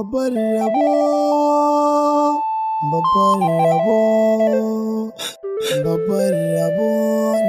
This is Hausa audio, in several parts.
Babban rabo, babban rabo, babban rabo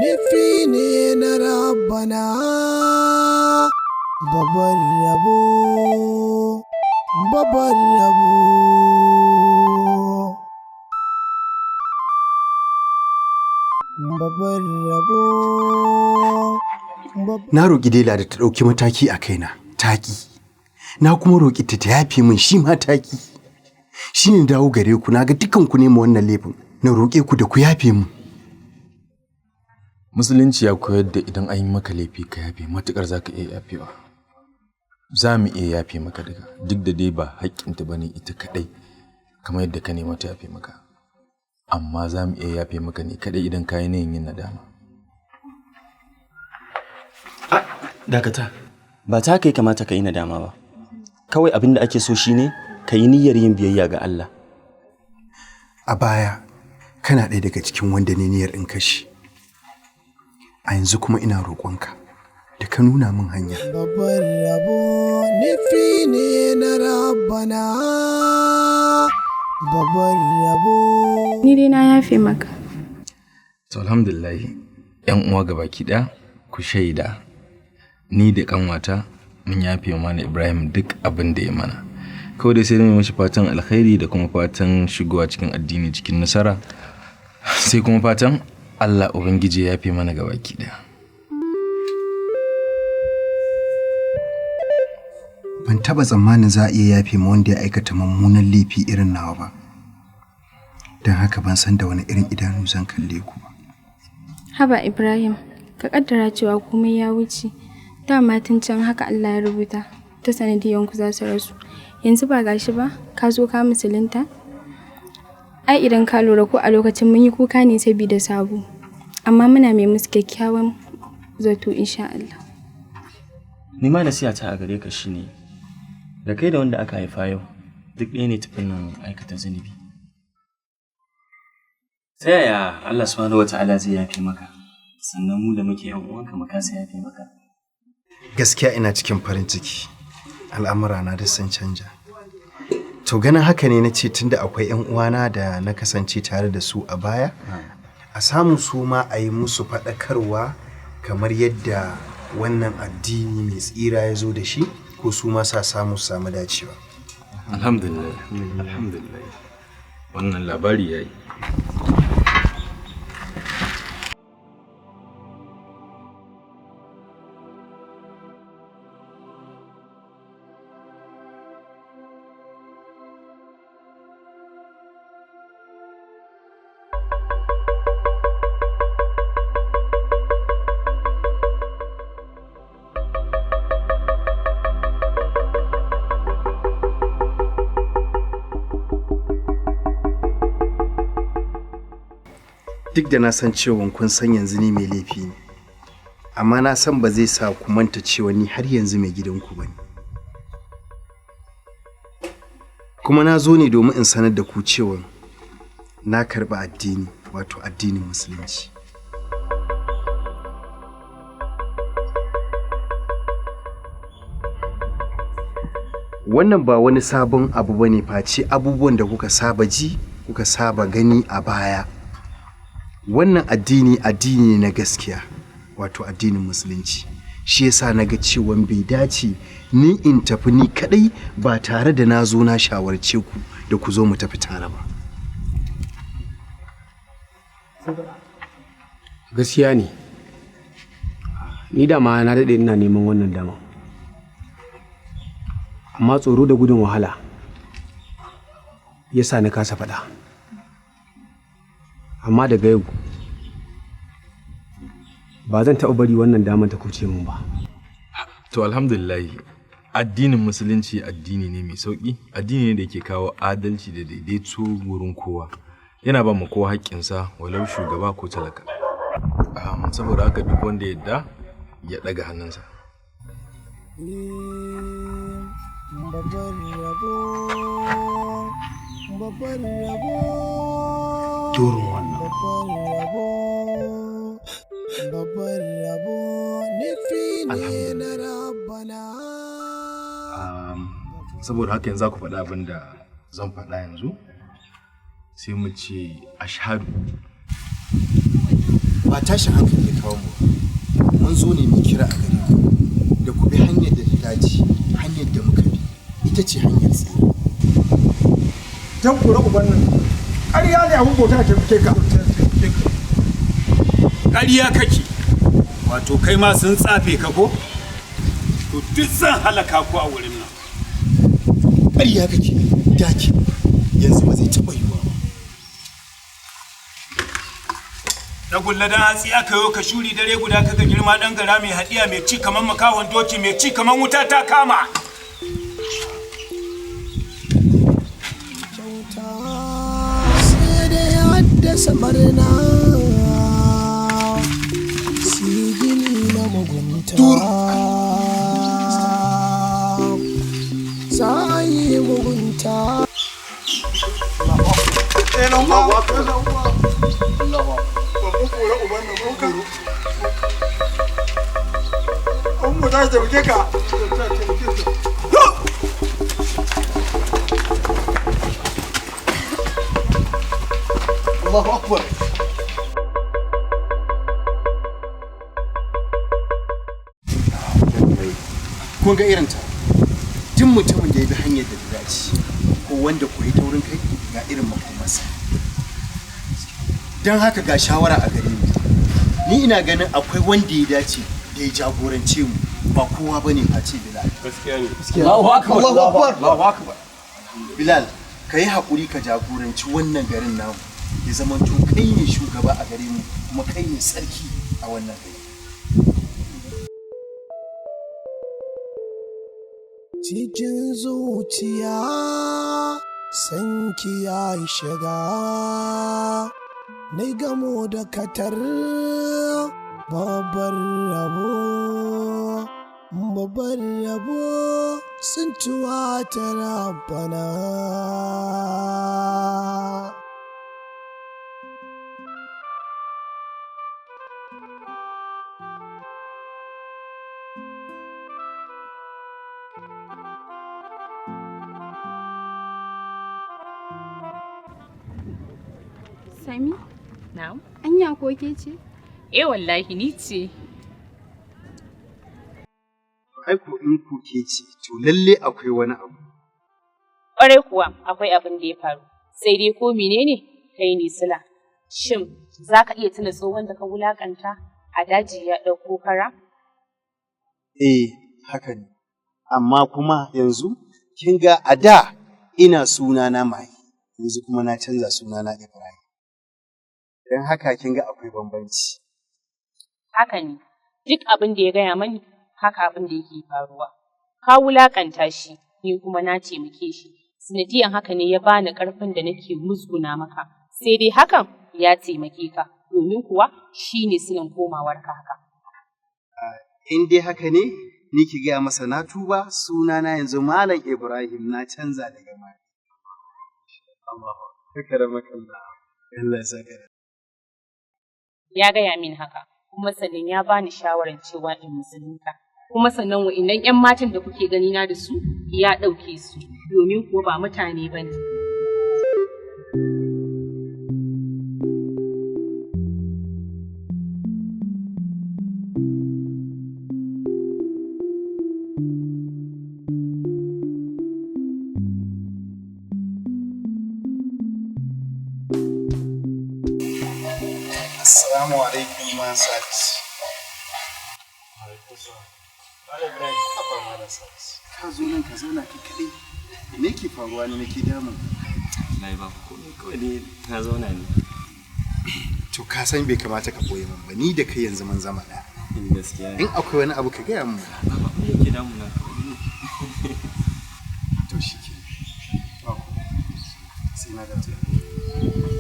nufi ne na Rabbana. Babban rabo, babban rabo. Babban rabo. Na roƙi Dela da ta ɗauki mataki a kaina, taƙi. Na kuma roƙi ta ta yafe min, shi ma taƙi. Shi ne dawo gare ku, na ga dukkan ku ne ma wannan laifin. Na roƙe ku da ku yafe min. Musulunci ya koyar da idan an yi maka laifi ka yafe, matuƙar za ka iya yafewa. Za mu iya yafe maka duka, duk da dai ba haƙƙinta ba ne ita kaɗai, kamar yadda ka nema ta yafe maka. Amma za mu iya yafe maka ne kaɗai idan ka yi niyyar yin nadama. Dakata, ba ta kai kamata ka yi nadama ba. Kawai abin da ake so shine ka yi niyyar yin biyayya ga Allah. A baya, kana ɗaya daga cikin wanda ne niyyar in kashe. A yanzu kuma ina roƙonka da ka nuna min hanya. Babban rabo nufi ne na Rabbana. Babban rabo. Ni dai na yafe maka. To alhamdulillah, 'yan uwa gabaki ɗaya ku shaida ni da ƙanwata mun yafe wa Malam Ibrahim duk abin da ya mana. Kawai dai sai mu mashi fatan alkhairi da kuma fatan shigowa cikin addini cikin nasara. Sai kuma fatan Allah Ubangiji ya yafe mana gabaki ɗaya. Ban taɓa tsammanin za a iya yafe ma wanda ya aikata mummunan laifi irin nawa ba. Don haka ban san da wani irin idanu zan kalle ku ba. Haba Ibrahim, ka kaddara cewa komai ya wuce. Dama tun can haka Allah ya rubuta, ta sanadiyan ku za su rasu. Yanzu ba gashi ba, ka zo ka musulunta? Ai idan ka lura ko a lokacin mun yi kuka ne saboda sabo. Amma muna mai musu kyakkyawan zato insha Allah. Ni ma nasiha ta a gare ka shine da kai da wanda aka haifa yau duk ɗaya ne tafi nan aikata zunubi. Ta yaya Allah subhanahu wata'ala zai yafe maka sannan mu da muke yan uwanka mu kasa yafe maka? Gaskiya ina cikin farin ciki. Al'amura na duk sun canja. To ganin haka ne na ce tunda akwai 'yan uwana da na kasance tare da su a baya, a samu su ma a yi musu faɗakarwa kamar yadda wannan addini mai tsira ya zo da shi, ko su ma sa samu su samu dacewa. Alhamdulillah, alhamdulillah. Wannan labari ya yi. Duk da na san cewa kun san yanzu ni mai laifi ne, amma na san ba zai sa ku manta cewa ni har yanzu mai gidanku ba ne. Kuma na zo ne domin in sanar da ku cewa na karɓi addini, wato addinin Musulunci. Wannan ba wani sabon abu ba ne face abubuwan da kuka saba ji, kuka saba gani a baya. Wannan addini addini ne na gaskiya, wato addinin Musulunci. Shi yasa na ga cewa bai dace ni in tafi ni kadai ba tare da na zo na shawarce ku da ku zo mu tafi tare ba. Gaskiya ne. Ni dama na daɗe ina neman wannan dama. Amma tsoro da gudun wahala ya sa na kasa faɗa. Amma daga yau ba zan taɓa bari wannan damar ta kuce min ba. To alhamdulillah, addinin Musulunci addini ne mai sauƙi, addini ne da yake kawo adalci da daidaito wurin kowa. Yana ba mu kowa haƙƙinsa, walau shugaba ko talaka. Saboda haka duk wanda ya yarda ya ɗaga hannunsa. Babban rabo, babban rabo. Dorin wannan. Babban rabo, babban rabo nufi ne na Rabbana. Saboda haka yanzu za ku faɗa abin da zan faɗa yanzu. Sai mu ce ashhadu. Ba tashin hankali ya kawo mu ba. Mun zo ne mu kira a gare ku da ku bi hanyar da ta dace, hanyar da muka bi ita ce hanyar tsira. Dan kura uban nan. Ƙarya ne abin bauta ta taimake ka. Ƙarya kake, wato kai ma sun tsafe ka ko? To duk zan halaka ku a wurin nan. Ƙarya kake daki yanzu ba zai taɓa yiwuwa ba. Na gulla dan hatsi aka yo ka shuri dare guda kaga girma dan gara mai hadiya mai ci kaman makahon doki mai ci kaman wuta ta kama. Kyauta sai dai haddasa barna, sigili na mugunta za a yi mugunta. An bauta ta taimake ka. Allahu akbar. Kun ga irin ta. Duk mutumin da ya bi hanyar da ta dace ko wanda koyi taurin kai ga irin makomarsa. Don haka ga shawara a gare mu. Ni ina ganin akwai wanda ya dace da ya jagorance mu ba kowa bane face Bilal. Gaskiya ne. Allahu akbar. Allahu akbar. Allahu akbar. Bilal, ka yi haƙuri ka jagoranci wannan garin namu. Ya zamanto kai ne shugaba a gare mu kuma kai ne sarki a wannan gari. Cikin zuciya sanki ya shiga, na gamo da katar babbar rabo, babbar rabo sun tuwa ta rabbana. Sami? Na'am. Anya ko ke ce? Eh wallahi ni ce. Ai ko in ku ke ce to lalle akwai wani abu. Ƙwarai kuwa akwai abin da ya faru. Sai dai ko menene kai ne sila. Shin za ka iya tuna tsohon da ka wulakanta a daji ya ɗauko kara? Eh, haka ne. Amma kuma yanzu kin ga a da ina sunana Mahi, yanzu kuma na canza sunana Ibrahim. Don haka kin ga akwai bambanci. Haka ne. Duk abin da ya gaya mani haka abin da yake faruwa. Ka wulakanta shi, ni kuma na taimake shi. Sanadiyan haka ne ya bani ƙarfin da nake musguna maka. Sai dai hakan ya taimake ka, domin kuwa shi ne silan komawarka haka. In dai haka ne, ni ki gaya masa na tuba sunana yanzu Malam Ibrahim na canza daga Mahi. Allah. Allah ya saka da Ya gaya min haka, kuma sannan ya bani shawarar cewa in musulunta. Kuma sannan wa'innan 'yan matan da kuke ganina da su, ya ɗauke su, domin kuwa ba mutane ba ne. Assalamu alaikum man Salisu. Abba Malam Salisu. Ka zo nan ka zauna kai kaɗai. Me ke faruwa ne nake damun? Wallahi ba komai, kawai dai na zauna ne. To ka san bai kamata ka boye min ba, ni da kai yanzu mun zama ɗaya. In gaskiya. In akwai wani abu ka gaya min. Ba abin da yake damuna kawai. To shi ke. Sai na dawo.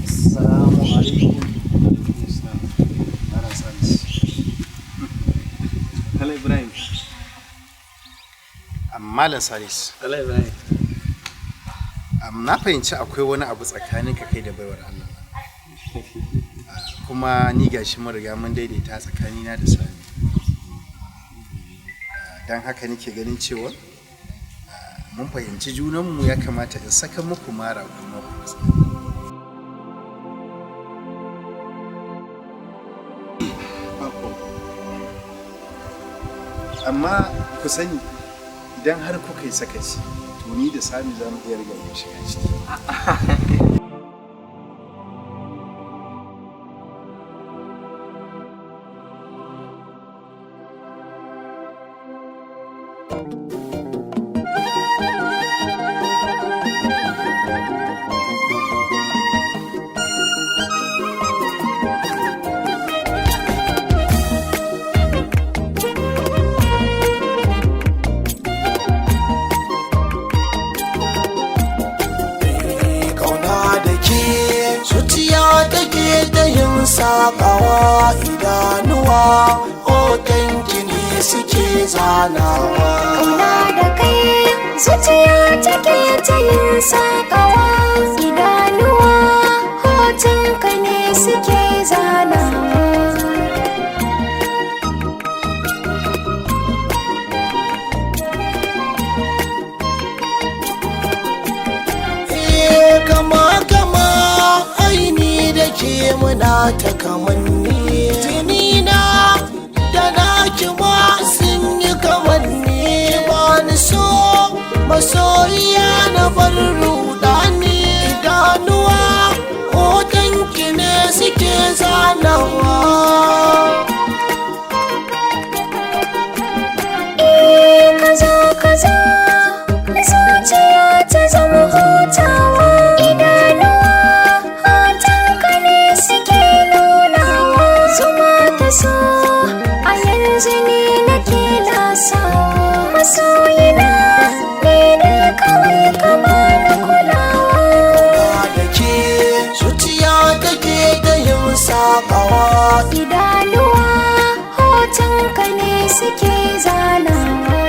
Assalamu alaikum. Malam Salisu. Hello Ibrahim. Malam Salisu. Hello Ibrahim. Na fahimci akwai wani abu tsakanin ka kai da baiwar Allah. Kuma ni gashi mun riga mun daidaita tsakanina da Sami. Don haka nake ganin cewa mun fahimci junanmu, ya kamata in saka muku mara kuma ku matsa. Amma ku sani, idan har kuka yi sakaci, to ni da Sami za mu iya riga mu shiga ciki. Kauna da ke zuciya take ta yin sakawa, idanuwa hoton ne suke zanawa. Kauna da kai zuciya take ta yin sakawa, idanuwa hoton ka ne suke zanawa. Eh, kama kama aini da ke muna ta kamanni, jini na da naki ma sun yi kamanni. Ba ni so masoyiya na bar rudani, idanuwa hoton ki ne suke zanawa. Eh, kaza kaza zuciya ta zama hutawa, idanuwa hoton ka ne suke nunawa. Zuma ta so a yanzu ne nake lasawa, masoyina ne ne kawai ka bani kulawa. Da ke zuciya take ta yin sakawa, Idanuwa hoton ka ne suke zanawa.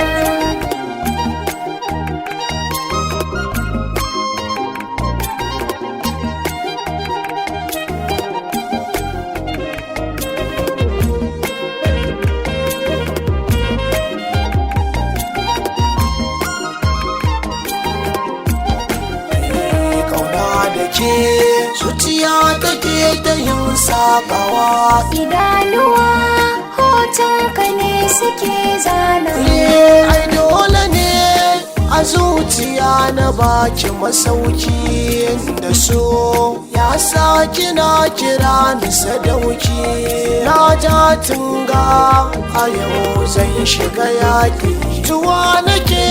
Kauna da ke zuciya take ta yin sakawa, Idanuwa hoton ka ne suke zanawa. Eh, ai dole ne a zuciya na baki masauki, da so ya sa kina kira ni sadauki. Na ja tunga a yau zan shiga yaki, tuwa nake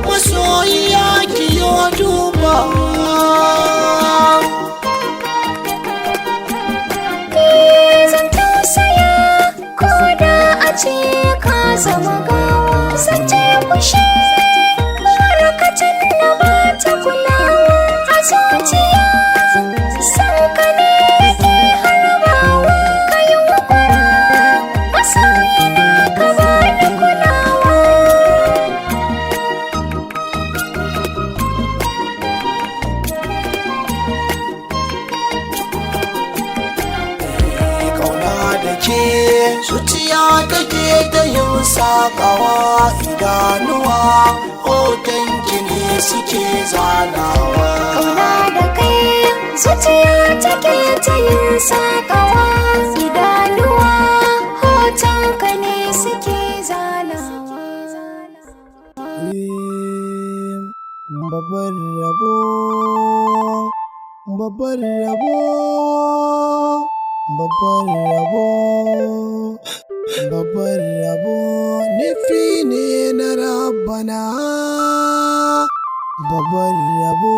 masoyiya kiyo duba. Zan tausaya ko da a ce ka zama gawa, zan ce kushe barakacin na ba ta kulawa. A zuciya san ka ne yake harbawa, ka yi kwara masoyina ka ba ni kulawa. Kauna da ke zuciya take ta yin sakawa, idanuwa hoton ki ne suke zanawa. Kauna da kai zuciya take ta yin sakawa, idanuwa hoton ka ne suke zanawa. Babban rabo, babban rabo, babban rabo, babban rabo nufi ne na Rabbana. Babban rabo,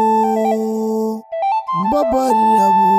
babban rabo.